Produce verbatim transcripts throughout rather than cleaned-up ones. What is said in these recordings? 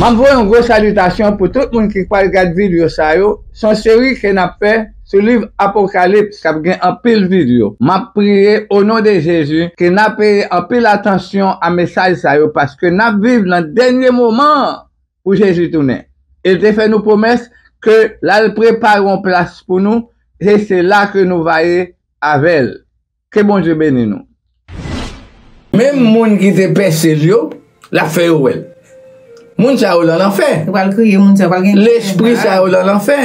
M ap voye yon gwo salitasyon pou tout moun ki pral gad videyo sa yo. Se yon seri ke n ap fè sou liv Apokalips k ap gen anpil videyo. M ap priye o non de Jezi ke n ap peye anpil atansyon a mesaj sa yo, paske n ap viv nan dènye moman an pou Jezi tounen. E l te fè nou pwomès ke l al prepare yon plas pou nou, e se la ke nou va ye avè l. Ke Bondye beni nou. Menm moun ki te pèse l yo, l ap fè yo wè l. Moun sa yo lan lanfè. Yo pral kriye, moun sa yo pral gen. Lespri sa yo lan lanfè.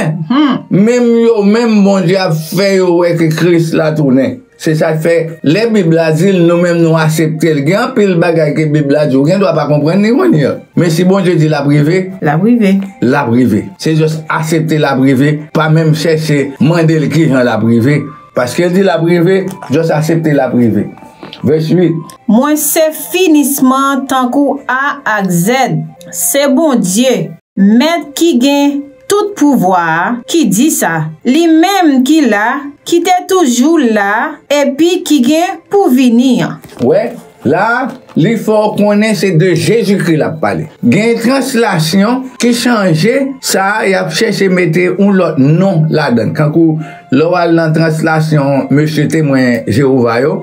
Menm yo menm, Bondye ap fè yo wè ke Kris la tounen. Se sa k fè, lè Bib la di l, nou menm nou aksepte l. Gen anpil bagay ke Bib la di, ou gen dwa pa konprann li kounye a. Men si Bondye di l ap rive, l ap rive. L ap rive. Se jis aksepte l ap rive, pa menm chèche mande l kijan l ap rive. Paske l di l ap rive, jis aksepte l ap rive. Vès uit. Mwen se finisman tankou A ak Z. Se Bondye, Mèt ki gen tout pouvwa a, ki di sa, li menm ki la, ki te toujou la, epi ki gen pou vini an. Wè, la a, li fè w konnen se de Jezikri l ap pale. Gen translasyon ki chanje sa a, y ap chèche mete yon lòt non ladan l. Kankou lè w al nan translasyon Mesye Temwen Jewova yo,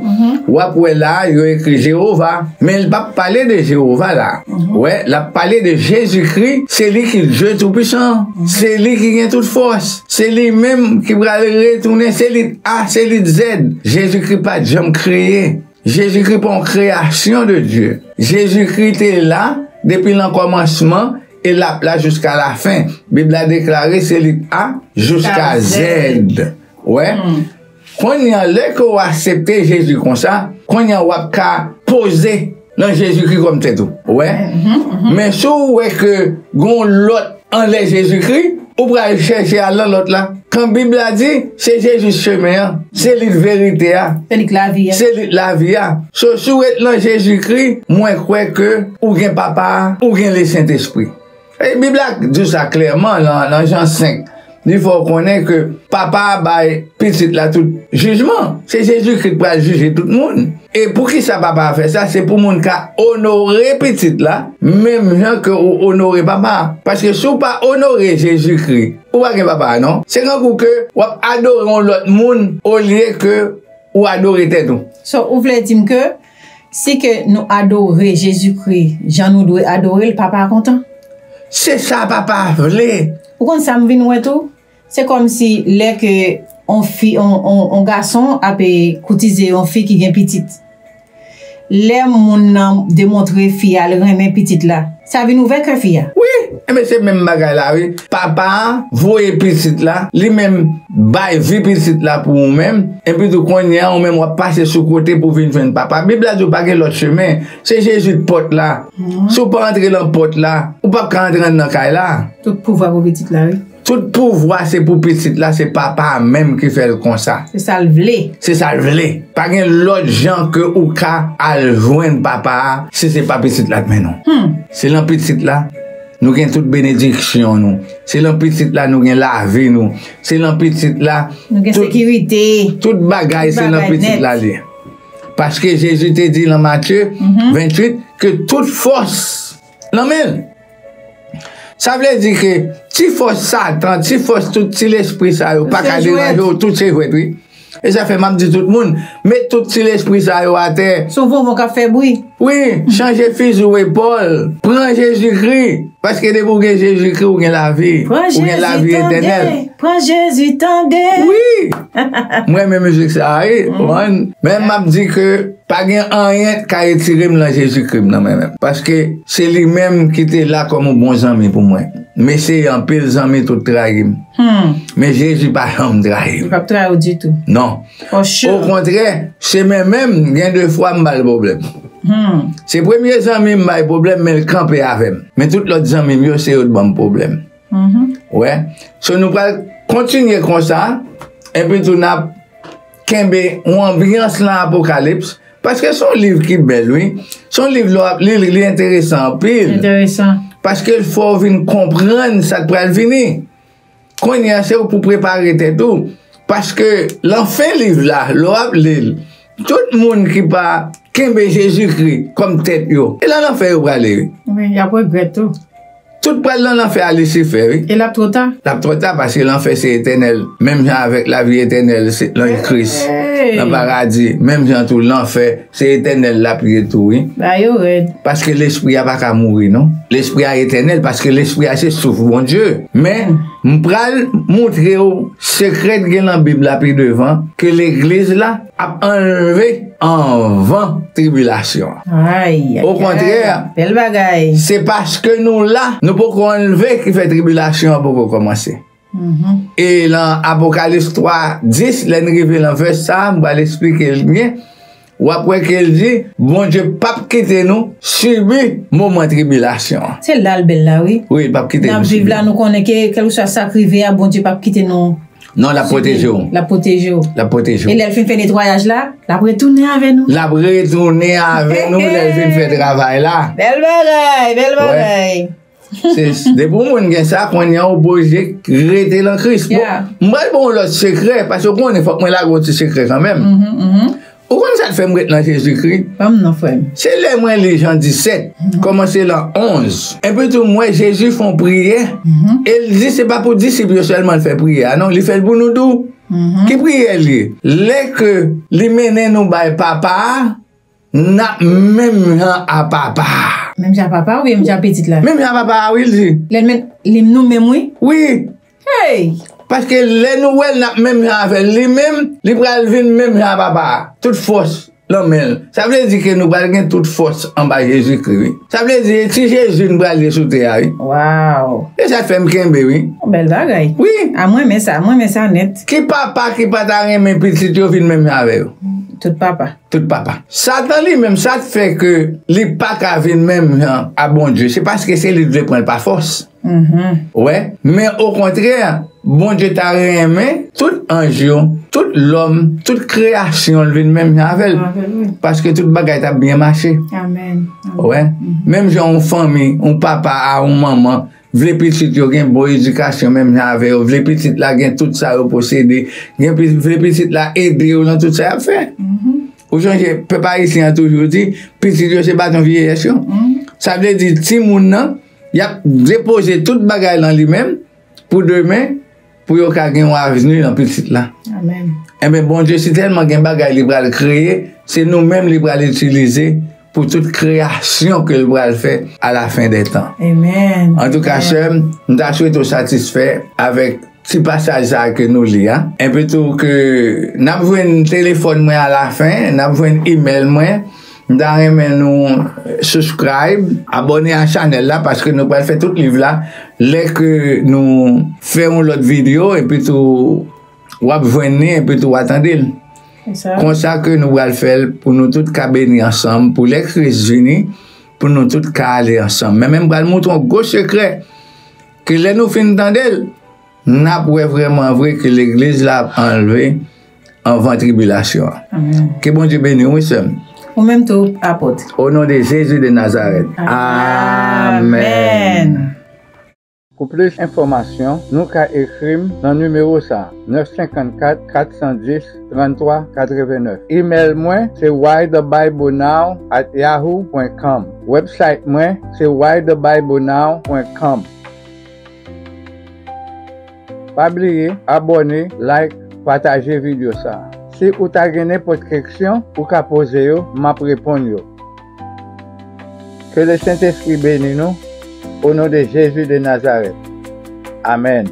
w ap wè la a, yo ekri Jewova, men l p ap pale de Jewova la a. Wè, l ap pale de Jezikri, se li ki Dye Toupisan, se li ki gen tout fòs, se li menm ki pral retounen, se lit A, se lit Z. Jezikri pa t janm kreye. Jezikri pa yon kreyasyon de Dye. Jezikri te la depi nan kòmansman e l ap la jiska lafen. Bib la deklare se lit A jiska Z. Wè? Kounye a, lè ke w aksepte Jezi konsa, kounye a w ap ka poze nan Jezikri kòm tèt ou. Wè? Men si w wè ke gen yon lòt anlè Jezikri, ou pral chèche al nan lòt la. Kan Bib la di, se Jezi chemen an, se li verite a, se li lavi a. Se li lavi a. So, si w ret nan Jezikri, mwen kwè ke ou gen Papa a, ou gen Lesentespri. E Bib la di w sa klèman nan, nan Jan senk. Li fè w konnen ke Papa a bay Pitit la tout jijman. Se Jezikri k pral jije tout moun. E poukisa Papa a fè sa? Se pou moun ka onore Pitit la, menm jan ke ou onore Papa a. Paske si w pa onore Jezikri, ou pa gen Papa a non. Se kankou ke w ap adore yon lòt moun olye ke ou adore tèt ou. So, ou vle di m ke si ke nou adore Jezikri jan nou dwe adore l, Papa a kontan? Se sa Papa a vle. Ou konn sa m vin wè tou? Se kòmsi lè ke on fi, on, on, on gason ap, e, koutize on fi ki gen pitit. Lè moun nan demontre fi a l renmen pitit la, sa vin ouvè kè fi a. Wi, enben se menm bagay la, wi. Papa a voye pitit la, li menm bay vi pitit la pou ou menm, epi tou kounye a, ou menm w ap pase sou kote pou vin jwenn Papa. Bib la di w pa gen lòt chemen, se Jezi k pòt la. Si w pa antre nan pòt la, ou p ap ka antre anndan kay la. Tout pouvwa pou pitit la, wi. Tout pouvwa se pou pitit la, se Papa a menm ki fè l konsa. Se sa l vle. Se sa l vle. Pa gen lòt jan ke ou ka al jwenn Papa a si se pa pitit la k mennen w. Se nan pitit la nou gen tout benediksyon nou. Se nan pitit la nou gen lavi nou. Se nan pitit la nou gen tout sekirite. Tout bagay se nan pitit la li ye. Paske Jezi te di nan Matye venntuit ke tout fòs nan men l. Sa vle di ke ti fòs Satan, ti fòs tout ti lespri sa yo pa ka deranje w, tout se jwèt, wi. E sa fè m ap di tout moun, met tout ti lespri sa yo atè. Se yon vonvon k ap fè bri. Wi, chanje fizi w epòl, pran Jezikri, paske depi w gen Jezikri, ou gen lavi, ou gen lavi etènèl. Pran Jezi tande. Wi. M renmen mizik sa a, wi. Men m ap di ke pa gen anyen k ka retire m nan Jezikri m nan men menm. Paske se li menm ki te la kòm yon bon zanmi pou mwen. M eseye anpil zanmi tout trayi m. Men Jezi pa janm trayi m. Li p ap trayi w ditou. Non. Okontrè, se men menm gen de fwa m ba l pwoblèm. Se premye zanmi m bay pwoblèm, men l kanpe avè m. Men tout lòt zanmi m yo, se yo t ban m pwoblèm. Wè. So nou pral kontinye konsa, epi tou n ap kenbe yon anbyans nan Apokalips, paske se yon liv ki bèl, wi. Se yon liv lè w ap li l, li enteresan anpil. Enteresan. Paske l fè w vin konprann sa k pral vini. Kounye a, se ou pou prepare tèt ou. Paske lan fen liv la, lè w ap li l, tout moun ki pa kenbe Jezikri kòm tèt yo, e lan lanfè yo prale, wi. Wi, y ap regrèt tou. Tout pral nan lanfè a Lisifè, wi. E l ap twò ta? L ap twò ta, paske lanfè se etènèl. Menm jan avèk lavi etènèl se nan Kris, nan paradi, menm jan tou lanfè se etènèl l ap ye tou, wi. Ba yo rèd. Paske lespri a pa ka mouri, non. Lespri a etènèl, paske lespri a se souf Bondye. Men, m pral montre w sekrè k gen nan Bib la pi devan, ke legliz la ap anlve anvan tribilasyon an. Ay, ay, ay. Okontrè, bèl bagay. Se paske nou la, nou poko anlve ki fè tribilasyon an poko kòmanse. Mhm. E nan Apokalis twa dis, lè n rive nan vès sa a, m pral eksplike l byen. W ap wè ke l di, Bondye p ap kite nou sibi moman tribilasyon an. Se la l bèl la, wi. Wi, l p ap kite nou sibi. N ap viv la, nou konnen ke kèlkeswa sa k rive a, Bondye p ap kite nou. Non, l ap pwoteje w. L ap pwoteje w. L ap pwoteje w. E lè l fin fè netwayaj la, l ap retounen avè nou. L ap retounen avè nou lè l fin fè travay la. Bèl bagay, bèl bagay. Se, depi yon moun gen sa, kounye a w oblije rete nan Kris. Bon, m pral ba w yon lòt sekrè, paske w konnen fòk mwen lage yon ti sekrè kanmenm. Mhm, mhm. Ou konn sa k fè m ret nan Jezikri? Ban m non, frè m. Se lè mwen li Jan disèt, kòmanse nan onz. Epi tou, m wè Jezi fè yon priyè. Mhm. E l di se pa pou disip yo sèlman l fè priyè a, non, li fè l pou nou tou. Mhm. Ki priyè l ye? Lè ke li mennen nou bay Papa a, n ap menm jan a Papa a. Menm jan a Papa a oubyen menm jan a Pitit la? Menm jan a Papa a, wi, l di. Lè l men, li nou menm, wi. Wi. Hey! Paske lè nou wè l, n ap menm jan avè l. Li menm, li pral vin menm jan a Papa a. Tout fòs nan men l. Sa vle di ke nou pral gen tout fòs anba Jezikri, wi. Sa vle di, e ti Jezi n pral ye sou tè a, wi. Waw! E sa fè m kenbe, wi. Yon bèl bagay. Wi. A, mwen renmen sa, mwen renmen sa nèt. Ki papa ki pa ta renmen pitit yo vin menm jan avè yo? Tout papa. Tout papa. Satan li menm, sa k fè ke li pa ka vin menm jan a Bondye, se paske se li k vle pran l pa fòs. Mhm. Wè, men okontrè, Bondye ta renmen tout anj yo, tout lòm, tout kreyasyon l vin menm jan avè l. Avè l, wi. Paske tout bagay t ap byen mache. Amèn. Amèn. Wè, mhm, menm jan yon fanmi, yon papa a yon manman vle pitit yo gen bon edikasyon menm jan avè yo, vle pitit la gen tout sa yo posede, gen pi-, vle pitit la ede yo nan tout sa y ap fè. Mhm. Ou sonje, pèp ayisyen an toujou di, pitit yo se baton vyeyès yo. Mhm. Sa vle di, timoun nan, y ap depoze tout bagay nan li menm, pou demen, pou yo ka gen yon avni nan pitit la. Amèn. Enben, Bondye si tèlman gen bagay li pral kreye, se nou menm li pral itilize pou tout kreyasyon ke l pral fè a la fen dè tan. Amèn. Antouka, amèn, sè m, m ta swete w satisfè avèk ti pasaj sa a ke nou li a. Enpi tou ke n ap jwenn telefòn mwen a la fen, n ap jwenn email mwen. M ta renmen nou subscribe, abòne a chanèl la, paske nou pral fè tout liv la. Lè ke nou fè yon lòt videyo, epi tou w ap jwenn li, epi tou w a tande l. Se sa. Konsa ke nou pral fè l pou nou tout ka beni ansanm, pou lè Kris vini, pou nou tout ka ale ansanm. Men, men m pral montre yon gwo sekrè, ke lè nou fin tande l, n ap wè vrèman vre ke legliz la ap anlve anvan tribilasyon an. Amèn. Ke Bondye beni w, wi, sè m. Ou menm tou, apot. O non de Jezi de Nazarèt. Amèn. Amèn. Pou plis enfòmasyon, nou ka ekri m nan nimewo sa a, nèf senkannkat, kat san dis, tranntwa katrevenèf. Email mwen se why the bible now at yahoo point com. Website mwen se why the bible now point com. Pa bliye abòne, like, pataje videyo sa a. Si ou ta gen nenpòt keksyon, ou ka poze yo, m ap reponn yo. Ke Lesentespri beni nou, o non de Jezi de Nazarèt. Amèn.